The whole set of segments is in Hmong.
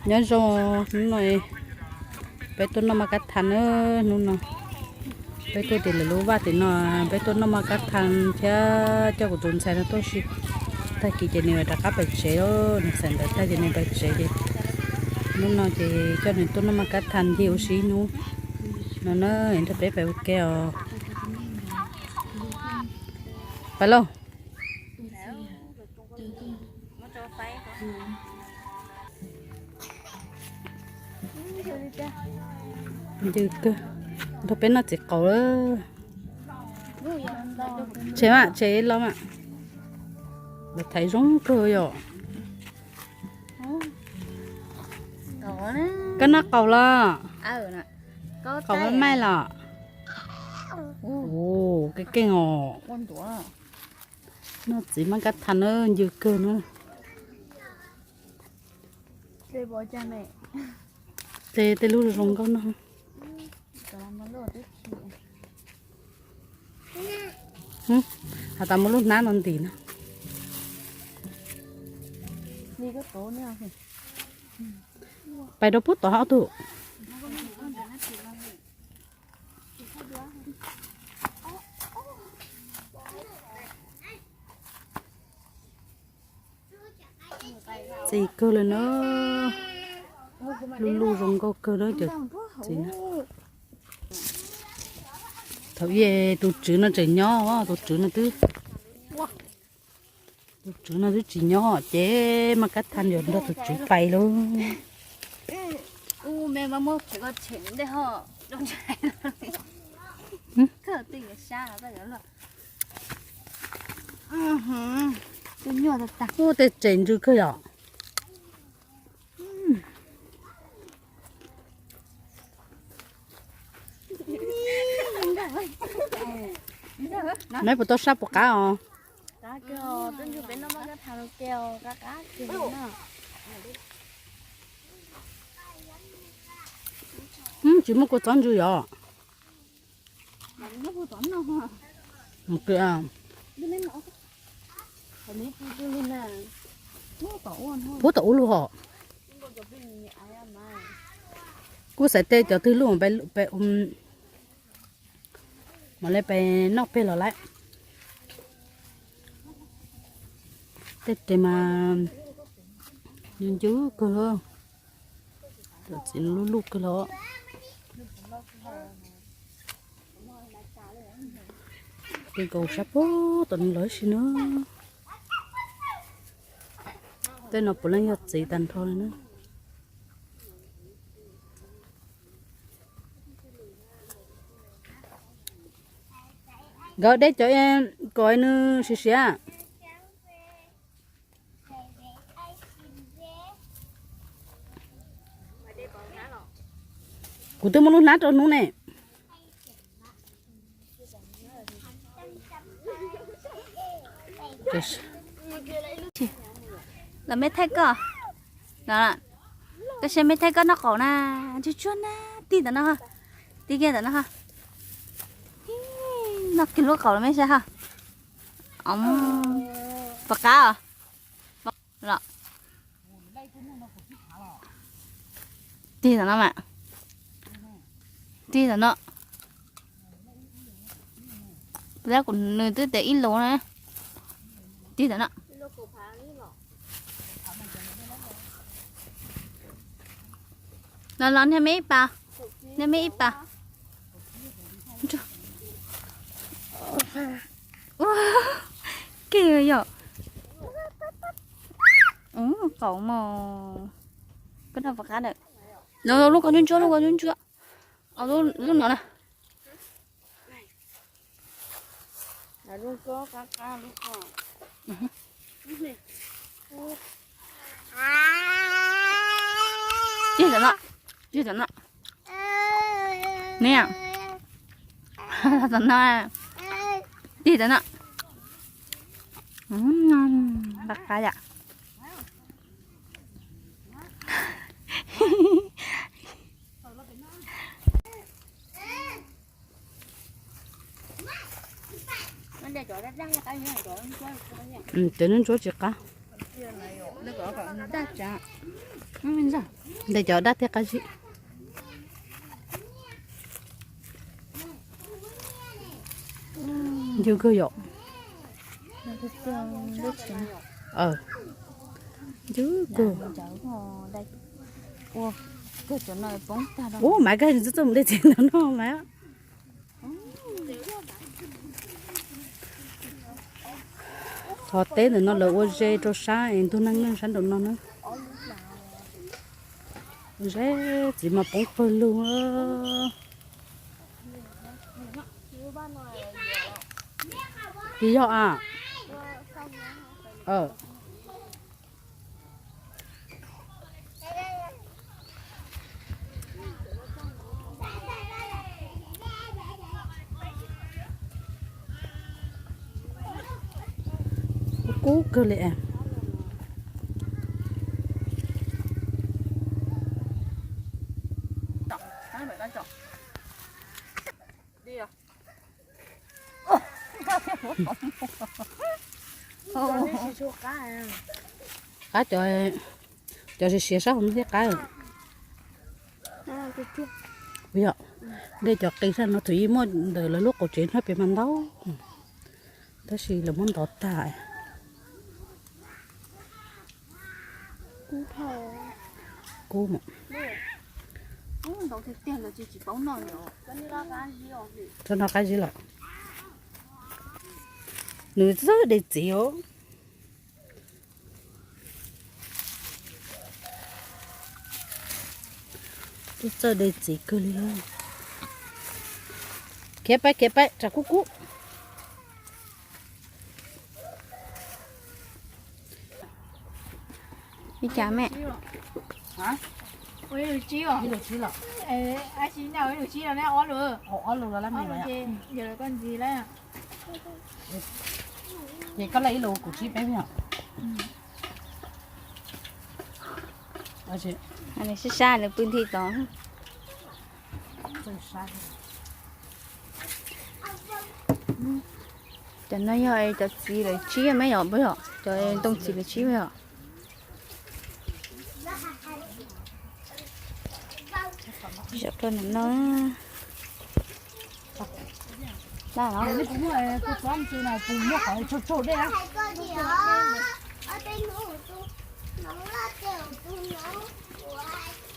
Nyob zoo, hnub no peb tuaj noj maj kab thas na, hnub no peb tuaj tim lawv lub vaj tim no, peb tuaj noj maj kab thas thiab coj kuv tus ntxhais no tuaj si. Tag kis ces nws rov qab pais tsev, nws xaim ntawv tag ces nws pais tsev ces hnub no ces coj nws tuaj noj maj kab thas ncig ua si ib hnub no na, nrog peb pais ua ke os. Pais lauj. Ncw kawg, nrog peb noj txiv qaub lawm. Tshem mas, tshem los mas. Lawv thaiv zoo kawg yom. Koj noj qaub los? Qaub maj maj los? Keej keej os. Noj txiv maj kab thas na, ncw kawg na. Tej, tej lub zoo nkauj no. Has tas muaj lub hnab no ntim no. Pais rau pub tod ob tug. Txiv kawg lawm na. Lub lub zoo nkauj kawg na cov txiv na. Thaum ub tus tswv no tseem nyob, tus tswv no twb, tus tswv no twb tsis nyob ces maj kab thas yuav nrog tus tswv pais lauj. Ub, tej tsev ntsw kawg yom. Neb puas tau sab puas qab os? Tsis muaj kua txob ntsw yom? Puab tom ub lug hos. Kuv xaiv tej cov twg lub, mam li pem noj peg los lawm. Tej tes mas ncw kawg, cov txiv lub lub kawg los. Tej nkaus sab puag tom no los ib si na. Tej no puav leej yog txiv tag nrho li na. Nkawd deb cov kom nws siav siav. Kuv twb muab lub hnab rau hnub ne. Los me thaij koj, koj saib me thaij koj noj qaum na, tsuag tsuag na, tig ntawm no, tig kiag ntawm no. Noj kiag lub qaum los me saib ha. Puas qab os? Tig ntawm no mas, tig ntawm no. Kuv, nws twb tias ib lus na. Tig ntawm no. Los los niag me ib pas, niag me ib pas. Ua, keej yom. Qaum mos. Koj noj puas qab lawm? Lub ko ntsuab ntsuab, lub ko ntsuab ntsuab. Lub no na. Tig ntawm no, tig ntawm no. Niam, tig ntawm no, tig ntawm no. Qab qab yom. Cov nub ntsuab tsis qab. Ntawm cov dab thiab qab zib. Ncw kawg yom. Ncw kawg. Ub, mas kawg txoj mus dej txiv ntawm no mas. Qhov teb ntawm no lawv ua ze rau sab es ntug neeg neeg sab nraum no na. Ze txiv mas poob pawg lug. Tsis yog a. Kub kawg li. Qab cov, cov siav siav sab hauv no thiab qab. Yog, dej cov qis sab no thaum ub muaj ntawm lawv lub qaum tsev nrog pem mas ntau, tab sis lawv muab ntov tag. Kub, txhob noj qab zib los. Nws txawj de txiv os. Txawj de txiv kawg li. Khiav pab, khiav pab, tsam kub kub. Li cas me? Ib lus tsib los? Ib lus tsib los? Ob lus los lab me. Ces koj laj ib lus kuv tsib peb me os. Sab sab nws pw nthi tod. Cov no yog cov txiv lawv tsib me yom, puas yog? Cov ntoo txiv lawv tsib me yom. Zaum rau ntawm no.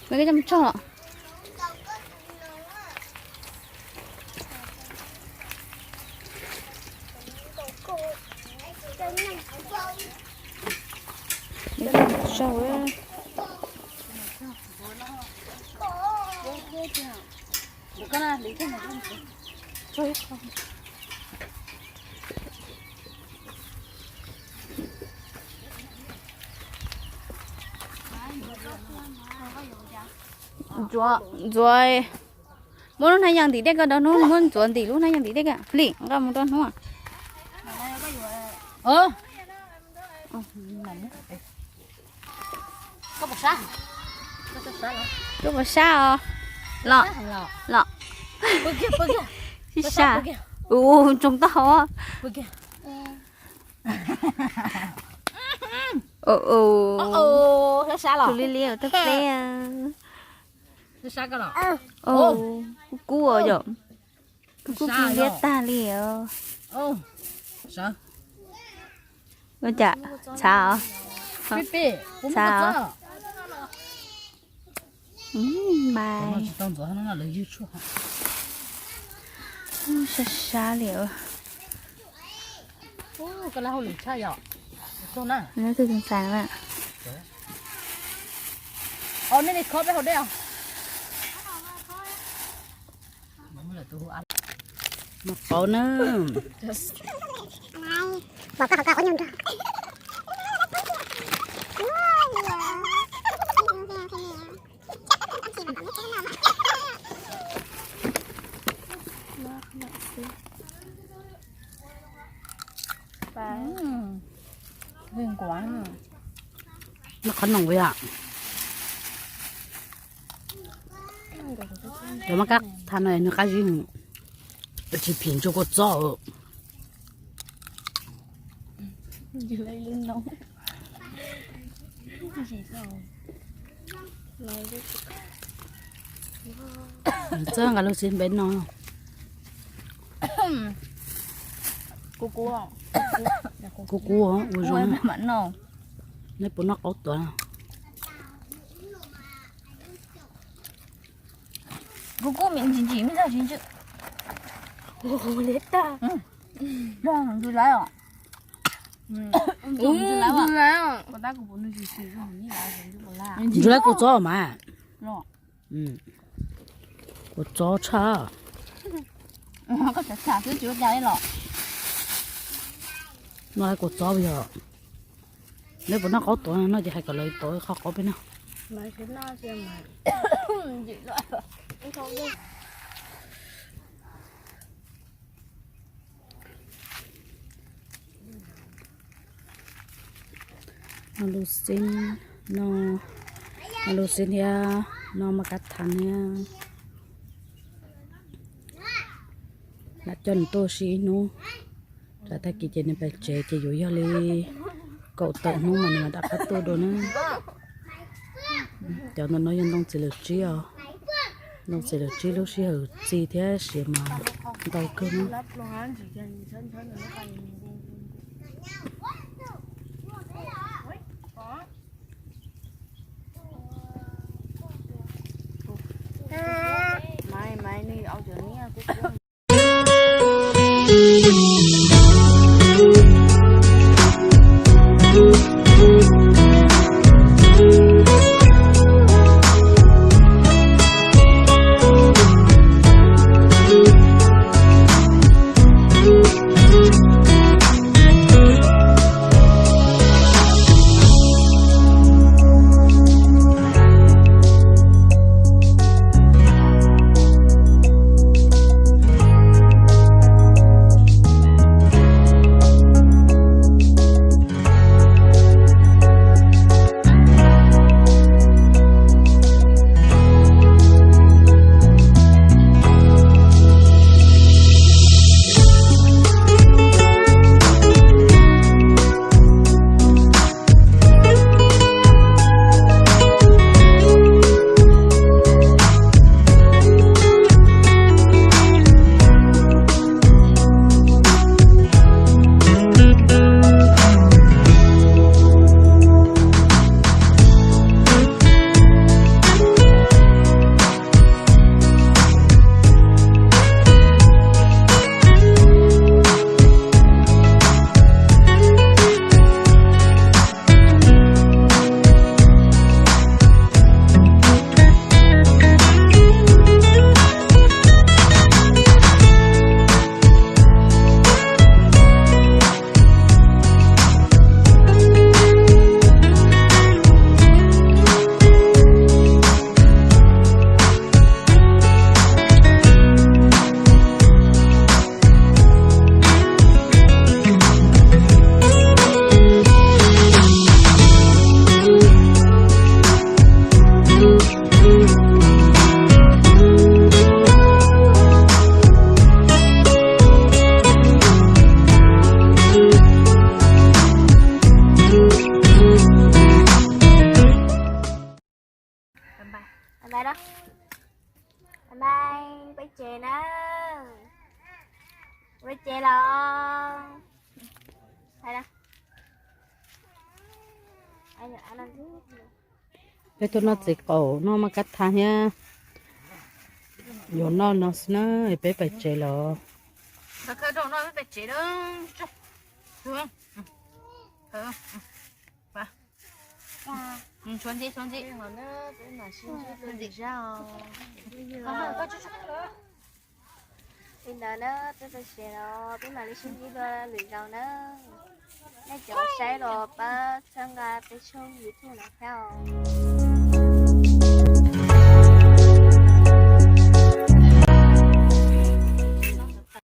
Nws kuj coj mus tsog. Ntxuav, muab lub hnab yas ntim dej ko rau hnub, muab ntxuav ntim lub hnab yas ntim dej ko, Hli, nqa mus rau hnub. Koj puas sab os? Los, los. Sib sab. Ua ntsoog tau. Tus li li tej peb. Kub kub os yom. Kub kub liab tag li os. Ua cas txhav os? Txhav os. Sab sab li os. Tus ntxhais na. Noj qab na. Noj qab noom yom. Cov maj kab thav no nws qab zib, tsis phim ntsuag kua txob. Ywg ib lub noob. Txawj nqa lub xib npeb no. Kub kub, ua zoo. Neb puas noj qaub tuav? Kub kub, me ntsis ntsis, me ntsis ntsis. Ntsis lawv kuv txob mas. Kuv txob tshaj. No kuv txob yog. Neb puas noj qaub tuav no ces hais kom lawv tuav qhov qaub peb noj. No lub xib, no lub xib thiab no mas kab thas thiab. Lam coj nws tuaj ua si ib hnub, tsam tag kis ces nws pais tsev ces yuav yog li kaum tawm hnub mas nws mam rov qab tuaj dua na. Cov ntawm no yog ntoo txiv lawm tsib os. Ntoo txiv lawm tsib, lub sij hawm txi thiab siav mas ntau kawg na. Peb tsev na, peb tsev los. Peb tuaj noj txiv qaub, noj maj kab thas thiab. Yuav noj no xwb na, peb pais tsev los. Li ntawd na, peb pais tsev los peb mam li sib ntsib dua lwm zaus na. Nej cov saib los pab txhawb nqa peb tshooj YouTube no thiab os.